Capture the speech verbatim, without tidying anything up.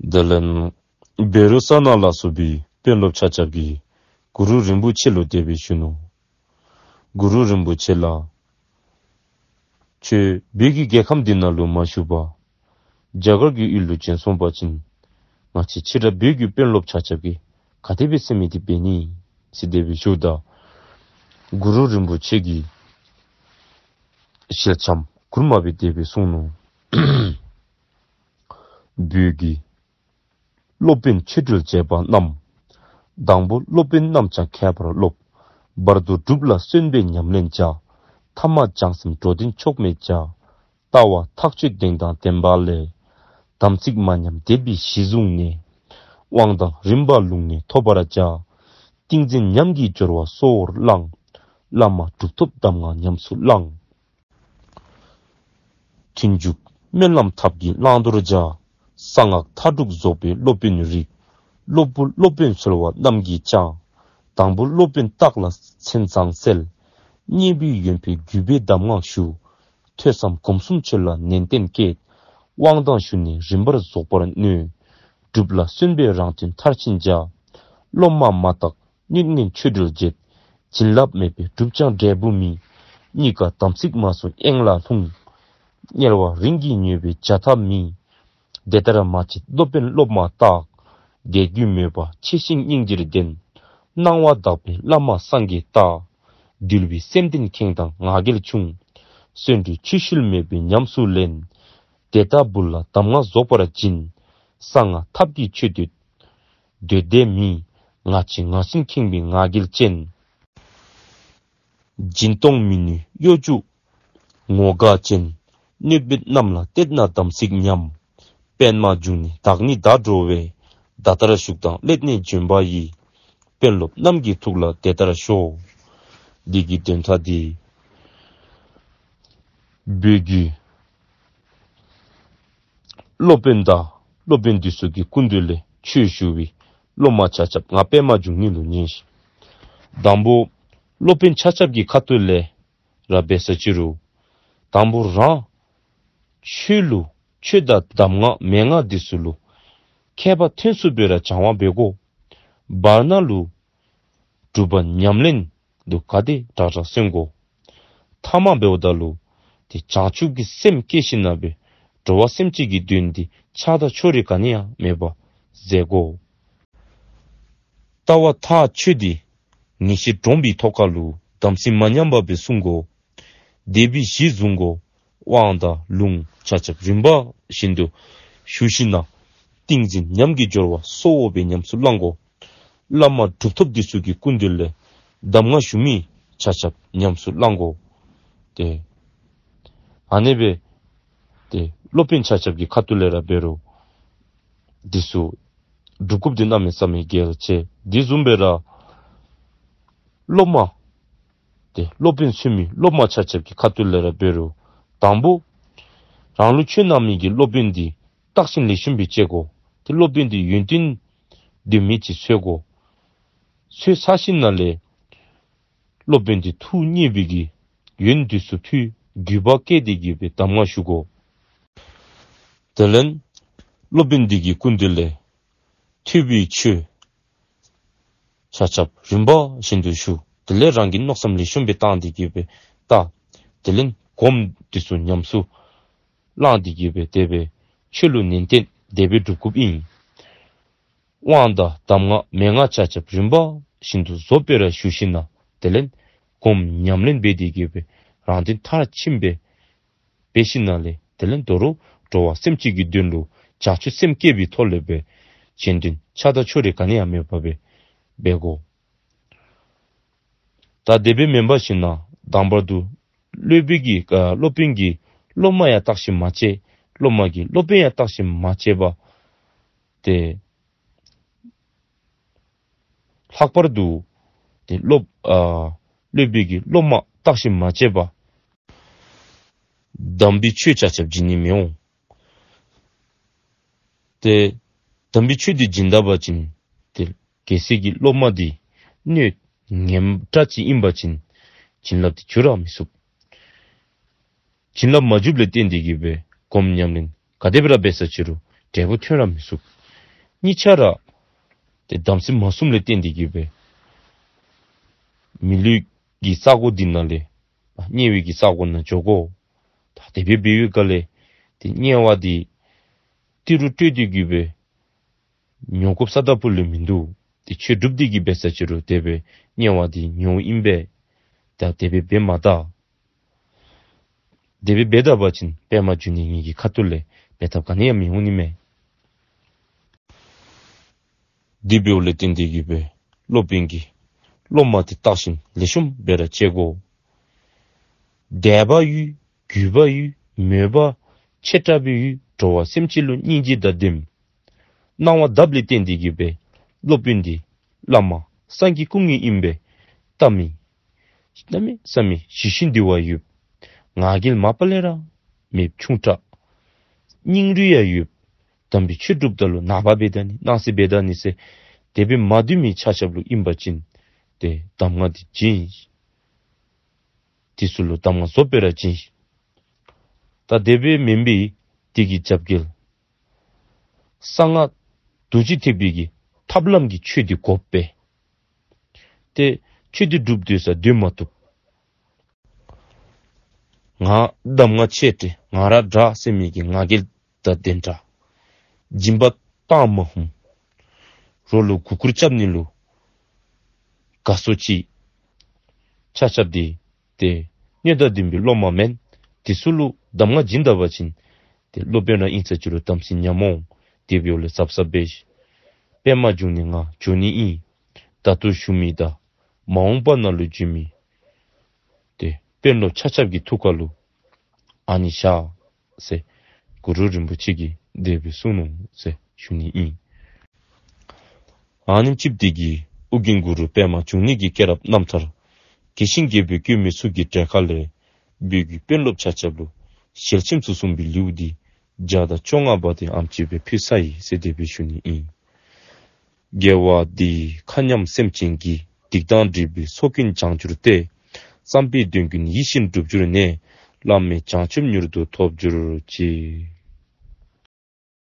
དེ་ལས་བཻ་རོ་ཙ་ན་ལ་སོགས་པའི་དཔོན་སློབ་ཆ་ཁྱབ་ཀྱིས་གུ་རུ་རིན་པོ་ཆེ་ལུ་དེ་སྦེ་ཞུ་ནུག། གུ་རུ་རིན་པོ་ཆེ་ལགས། ཁྱོད་བོད་ཀྱི་རྒྱལ་ཁམས་འདི་ནང་ལུ་མ་བཞུགས་པར་རྒྱ་གར་གྱི་ཡུལ་ལུ་བྱོན་སོང་པ་ཅིན་ང་བཅས་ཕྱི་རབས་བོད་ཀྱི་དཔོན་སློབ་ཆ་ཁྱབ་ཀྱིས་ག་དེ་སྦེ་སེམས་མི་བདེ་འབད་ནི་ཟེར་དེ་སྦེ་ཞུཝ་ད་གུ་རུ་རིན་པོ་ཆེ་གིས་ཞལ་ཆེམས་མགུར་མ་སྦེ་དེ་སྦེ་གསུངས་ནུག། བོད་ཀྱི་སློབ་དཔོན་ཆོས་སྒྲོན་བྱེད་པ་རྣམས། དང་པོ་སློབ་དཔོན་རྣམས་ཀྱང་མཁས་པར་སློབ། བར་དུ་སྒྲུབ་ལ་བརྩོན་པས་ཉམས་ལེན་བྱ། ཐ་མ་བྱང་སེམས་འགྲོ་དོན་མཆོག་མེད་བྱ། ལྟ་བ་ཐག་ཆོད་གདེང་དང་ལྡན་པ་ལས། དམ་ཚིག་མ་ཉམས་དད་པའི་གཞི་བཟུང་ནས། དབང་དང་རིམ་པ་ལུང་ནས་ཐོབ་པར་བྱ། ཏིང་འཛིན་ཉམས་ཀྱི་སྦྱོར་བ་གསོལ་བ་བླང་། བླ་མ་གྲུབ་ཐོབ་གདམས་ངག་ཉམས་སུ་བླང་། ཐུན་མཇུག་སྨོན་ལམ་ཐབས་ཀྱིས་བླང་དོར་བྱ། གསང་སྔགས་མཐའ་དྲུག་རྫོགས་པའི་སློབ་དཔོན་རིགས། སློབ་བུ་སློབ་དཔོན་ཚོལ་བ་རྣམས་ཀྱིས་ཀྱང་། དང་པོ་སློབ་དཔོན་རྟགས་ལ་མཚན་བཟང་གསལ། གཉིས་པའི་ཡོན་ཕུལ་བརྒྱུད་པའི་གདམས་ངག་ཞུ། ཐོས་བསམ་སྒོམ་གསུམ་ཆོས་ལ་ནན་ཏན་བསྐྱེད། དབང་དང་ཞུ་ནས་རིམ་པར་རྫོགས་པར་ནོས། སྒྲུབ་ལ་བརྩོན་པས་རང་དོན་མཐར་ཕྱིན་བྱ། སློབ་མ་མ་དག་སྣོད་ངན་ཆོས་སྒྲིལ་བྱེད། བྱིན་རླབས་མེད་པས་སྒྲུབ་ཀྱང་འབྲས་བུ་མེད། གཉིས་ཀ་དམ་ཚིག་མ་བསྲུངས་གཡེང་ལ་ལྷུང་། དམྱལ་བ་རིམ་གྱིས་མྱོས་པས་བྱ་ཐབས་མེད། དེ་ལྟར་མ་བྱེད་སློབ་དཔོན་སློབ་མ་རྟག། དད་གུས་མོས་པ་ཆེ་ཞིང་སྙིང་རྗེར་ལྡན། སྣང་བ་དག་པའི་བླ་མ་སངས་རྒྱས་རྟག། འདུལ་བའི་སེམས་ལྡན་ཁེངས་དང་ང་རྒྱལ་ཆུང་། བརྩོན་འགྲུས་ཆུ་ཤུལ་མེད་པས་ཉམས་སུ་ལེན། དེ་ལྟ་བུ་ལ་གདམས་ངག་རྫོགས་པར་བྱིན། གསང་སྔགས་ཐབས་ཀྱིས་ཆོས་འདོད། འདོད་དེ་མིན། ང་ཅི་ང་སུན་ཁེངས་པའི་ང་རྒྱལ་ཅན། སྦྱིན་གཏོང་མི་ནུས་གཡོ་སྒྱུ་ངོ་དགའ་ཅན། གནོད་པའི་རྣམས་ལ་གཏད་ན་དམ་ཚིག་ཉམས། པདྨ་འབྱུང་གནས་བདག་ནི་བདག་འགྲོ་བས། ད་ལྟར་བཞུགས་དང་སླད་ནས་འབྱོན་པ་ཡི། དཔོན་སློབ་རྣམས་ཀྱི་ཐུགས་ལ་དེ་ལྟར་ཞོག། འདི་གི་དོན་དག་འདི་བོད་ཀྱི་སློབ་དཔོན་དང་སློབ་དཔོན་འདི་ཚུ་གི་སྐུ་མདུན་ལས་ཆོས་ཞུ་བའི་སློབ་མ་ཆ་ཁྱབ་ང་པདྨ་འབྱུང་གནས་ལུ་ཉན་ཤིག། དང་པོ་སློབ་དཔོན་ཆ་ཁྱབ་ཀྱི་ཁ་ཐུག་ལས་ར་འབད་ས་ཅི་རུང་དང་པོ་རང་ཆོས་ལུ་ཆོས་དང་གདམས་ངག་མན་ངག་འདི་ཚུ་ལུ་མཁས་པ་ཐོན་ཚུགསཔ་སྦེ་ར་སྦྱང་བ་འབད་དགོ། བར་ན་ལུ་སྒྲུབ་པ་ཉམས་ལེན་དུ་ག་དེ་དྲག་དྲག་སོན་དགོ། ཐ་མ་འབདཝ་ད་ལུ་ཏེ་བྱང་ཆུབ་ཀྱི་སེམས་བསྐྱེད་ཞིནམ་ལས་འགྲོ་བ་སེམས་ཅན་གྱི་དོན་འདི་ཆགས་སྡང་ཕྱོགས་རིས་ག་ནི་ཡང་མེད་པར་མཛད་དགོ། ལྟ་བ་ཐག་ཆོད་དེ་ངེས་ཤེས་འདྲོངས་པའི་ཐོག་ཁ་ལུ་དམ་ཚིག་མ་ཉམས་པ་སྦེ་བསྲུང་དགོ། དད་པའི་གཞི་བཟུང་དགོ། དབང་དང་ལུང་ཆ་ཁྱབ་རིམ་པ་བཞིན་དུ་ཞུ་ཞིནམ་ལས་ཏིང་འཛིན་ཉམས་ཀྱི་སྦྱོར་བ་གསོལ་བ་སྦེ་ཉམས་སུ་བླང་དགོ། བླ་མ་གྲུབ་ཐོབ་འདི་ཚུ་གི་སྐུ་མདུན་ལས་གདམས་ངག་ཞུ་མི་ཆ་ཁྱབ་ཉམས་སུ་བླང་དགོ། ཏེ་ཨ་ནི་སྦེ་ཏེ་སློབ་དཔོན་ཆ་ཁྱབ་ཀྱི་ཁ་ཐུག་ལས་ར་འབད་རུང་འདི་ཚུ་སྒྲུབ་དགོཔ་འདི་གནམ་མེད་ས་མེད་གལ་ཆེ། འདི་བཟུམ་སྦེ་ར་སློབ་མ་ཏེ་སློབ་དཔོན་ཚུད་མི་སློབ་མ་ཆ་ཁྱབ་ཀྱི་ཁ་ཐུག་ལས་ར་འབད་རུང་དང་པོ་རང་ལུ་ཆོས་གནང་མི་གི་སློབ་དཔོན་འདི་བརྟག་ཞིབ་ལེགས་ཤོམ་སྦེ་དཔྱད་དགོ། ཏེ་སློབ་དཔོན་འདི་ཡོན་ཏན་ལྡན་མི་ཅིག་འཚོལ་དགོ། འཚོལ་ཚར་ཞིནམ་ལས་སློབ་དཔོན་འདི་ཐུགས་མཉེས་པའི་གི་ཡོན་འདི་ཚུ་ཕུལ་གུས་པ་བསྐྱེད་དེ་གི་སྦེ་གདམས་ངག་ཞུ་དགོ། དེ་ལས་སློབ་དཔོན་འདི་གི་སྐུ་མདུན་ལས་ཐོས་པའི་ཆོས་ཆ་ཁྱབ་རིམ་པ་བཞིན་དུ་ཞུ། དེ་ལས་རང་གིས་མནོ་བསམ་ལེགས་ཤོམ་སྦེ་བཏང་སྟེ་གི་སྦེ་བལྟ། དེ་ལས་སྒོམ་འདི་ཚུ་ཉམས་སུ་བླང་སྟེ་གི་སྦེ་དེ་སྦེ་ཆོས་ལུ་ནན་ཏན་དེ་སྦེ་སྒྲུབ་དགོཔ་ཨིན། དབང་དང་གདམས་ངག་མན་ངག་ཆ་ཁྱབ་རིམ་པ་བཞིན་དུ་རྫོགས་སྦེ་ར་ཞུ་ཞིནམ་ལས་དེ་ལས་སྒོམ་ཉམས་ལེན་འབད་དེ་གི་སྦེ་རང་དོན་མཐར་ཕྱིནམ་སྦེ་འབད་ཞིནམ་ལས་དེ་ལས་དོ་རུང་འགྲོ་བ་སེམས་ཅན་གྱི་དོན་ལུ་བྱང་ཆུབ་སེམས་བསྐྱེད་པའི་ཐོག་ལས་སྦེ་གཞན་དོན་ཆགས་སྡང་ཕྱོགས་རིས་ག་ནི་ཡང་མེད་པར་སྦེ་འབད་དགོ། ད་དེ་སྦེ་མེན་པར་ཞིནམ་ལས་དང་པར་དུ་སློབ་དཔོན་གྱིས་ཨ་སློབ་དཔོན་གྱིས་སློབ་མ་ཡང་བརྟག་ཞིབ་མ་དཔྱད། སློབ་མ་གིས་སློབ་དཔོན་ཡང་བརྟག་ཞིབ་མ་དཔྱད་པར་ཏེ་ལྷག་པར་དུ་ཏེ་སློབ་ཨ་སློབ་དཔོན་གྱིས་སློབ་མ་བརྟག་ཞིབ་མ་དཔྱད་པར་དམ་པའི་ཆོས་ཆ་ཁྱབ་བྱིན་ནི་མི་འོང་། ཏེ་དམ་པའི་ཆོས་འདི་བྱིན་ད་པ་ཅིན་ཏེ་གལ་སྲིད་ཀྱི་སློབ་མ་འདི་གནོད་ངན་པ་ཅིག་ཨིན་པ་ཅིན་བྱིན་རླབས་འདི་འཇུག་ར་མི་ཚུགས། བྱིན་རླབས་མ་འཇུགཔ་ལས་བརྟེན་ཏེ་གི་སྦེ་སྒོམ་ཉམས་ལེན་ག་དེ་སྦེ་ར་འབད་ས་ཅི་རུང་འབྲས་བུ་ཐོན་ར་མི་ཚུགས། གཉིས་ཆ་ར་ཏེ་དམ་ཚིག་མ་བསྲུངམ་ལས་བརྟེན་ཏེ་གིས་སྦེ་མི་ལུས་ཀྱི་ས་གོ་འདི་ནང་ལས་དམྱལ་བའི་གི་ས་གོ་ནང་འགྱོ་དགོ། ད་དེ་སྦེ་འབད་བའི་སྒང་ལས་ཏེ་དམྱལ་བ་འདི་ཏི་རུ་སྤྲོད་དེ་གིས་སྦེ་མྱོང་དགོཔ་ས་ད་པུ་ལས་མིན་འདུག། ཏེ་ཆོས་སྒྲུབ་སྟེ་གིས་འབད་ས་ཅི་རུང་དེ་སྦེ་དམྱལ་བ་འདི་མྱོང་ཨིན་པས། ད་དེ་སྦེ་འབད་མ་ད། དེ་སྦེ་འབད་ད་པ་ཅིན་པདྨ་འབྱུང་གནས་ངེ་གི་ཁ་ཐུག་ལས་འབད་ཐབས་ག་ནི་ཡང་མི་འོང་ནི་མས། དེ་འབདཝ་ལས་བརྟེན་ཏེ་གིས་སྦེ་སློབ་དཔོན་གྱིས་སློབ་མ་དེ་བརྟག་ཞིབ་ལེགས་ཤོམ་སྦེ་ར་བྱེད་དགོ། དད་པ་ཡོད། གུས་པ་ཡོད། མོས་པ་ཆེ་དྲགས་སྦེ་ཡོད། འགྲོ་བ་སེམས་ཅན་ལུ་སྙིང་རྗེ་དང་ལྡནམ། གནང་བ་དགཔ་ལས་བརྟེན་ཏེ་གིས་སྦེ་སློབ་དཔོན་འདི་བླ་མ་སངས་རྒྱས་སྐུ་དངོས་ཨིན་པས། ལྟ་མི་གནམ་མེད་ས་མེད་ཞི་ཞིང་དུལ་བ་ཡོད། ང་རྒྱལ་མ་པ་ལས་ར་མེདཔ་ཆུང་དྲགས། སྙིང་རུས་ཡང་ཡོད། དམ་པའི་ཆོས་སྒྲུབ་ད་ལུ་ནངས་པ་འབད་ད་ནི་གནངས་ཚེ་འབད་ད་ནི་ཟེར་དེ་སྦེ་མ་སྡོད་མི་ཆ་ཁྱབ་ལུ་ཨིན་པ་ཅིན་ཏེ་གདམས་ངག་འདི་བྱིན། དེ་ཚུ་ལུ་གདམས་ངག་རྫོགས་སྦེ་ར་བྱིན། ད་དེ་སྦེ་མེན་པར་དེ་གི་རྒྱབ་འགལ་གསང་སྔགས་རྡོ་རྗེ་ཐེག་པའི་གི་ཐབས་ལམ་གྱི་ཆོས་འདི་དགོ་པས། ཏེ་ཆོས་འདི་སྒྲུབ་སྡོད་ས་སྡོད་མ་བཏུབ། ང་གདམས་ངག་ཆེ་ཏེ་ང་ར་དྲག་ཟེར་མི་གི་ང་རྒྱལ་དང་ལྡན་དྲགས། སྦྱིན་པ་བཏང་མ་ཧུམ། རོགས་ལུ་མགུ་སྐོར་རྐྱབ་ནི་ལུ་དགའ་སོ་ཅི། ཆ་ཁྱབ་འདི་ཏེ་སྣོད་དང་ལྡན་པའི་སློབ་མ་མེན། དེ་ཚུ་ལུ་གདམས་ངག་བྱིན་ད་པ་ཅིན་ཏེ་སློབ་དཔོན་ར་ཨིན་ས་ཅི་རུང་དམ་ཚིག་ཉམས་འོང་། དེ་འབདཝ་ལས་གཟབ་གཟབ་འབད་ཤིག། པདྨ་འབྱུང་གནས་ང་འགྱོ་ནི་ཨིན། ད་ལྟོ་བཞུགས་མི་དང་མ་འོངས་པ་ནང་ལུ་འབྱོན་མི་ཏེ་དཔོན་སློབ་ཆ་ཁྱབ་ཀྱི་ཐུགས་ཁ་ལུ་ཨ་ནི་བཞག་ཟེར་གུ་རུ་རིན་པོ་ཆེ་གིས་དེ་སྦེ་གསུངས་ནུག་ཟེར་ཞུ་ནི་ཨིན། ཨ་ནེམ་ཅིག་འདི་གིས་ཨོ་རྒྱན་གུ་རུ་པདྨ་འབྱུང་གནས་ཀྱི་སྐྱེས་རབས་རྣམ་ཐར་རྒྱས་ཤིང་རྒྱས་པར་བཀོད་མི་ཚུ་གི་གྲལ་ཁ་ལས་བོད་ཀྱི་དཔོན་སློབ་ཆ་ཁྱབ་ལུ་ཞལ་ཆེམས་སུ་གསུངས་པའི་ལེའུ་འདི་བརྒྱ་དང་བཅོ་ལྔ་པ་དེ་ཨ་ནེམ་ཅིག་སྦེ་ཕུལ་ཚར་ཡི་ཟེར་དེ་སྦེ་ཞུ་ནི་ཨིན། དགེ་བ་འདི་ཡིས་མཁའ་མཉམ་སེམས་ཅན་གྱི། སྡིག་དང་སྒྲིབ་པའི་ཚོགས་ཀུན་བྱང་གྱུར་ཏེ། བསམ་པའི་དོན་ཀུན་ཡིད་བཞིན་འགྲུབ་གྱུར་ནས། བླ་མེད་བྱང་ཆུབ་མྱུར་དུ་ཐོབ་གྱུར་ཅིག།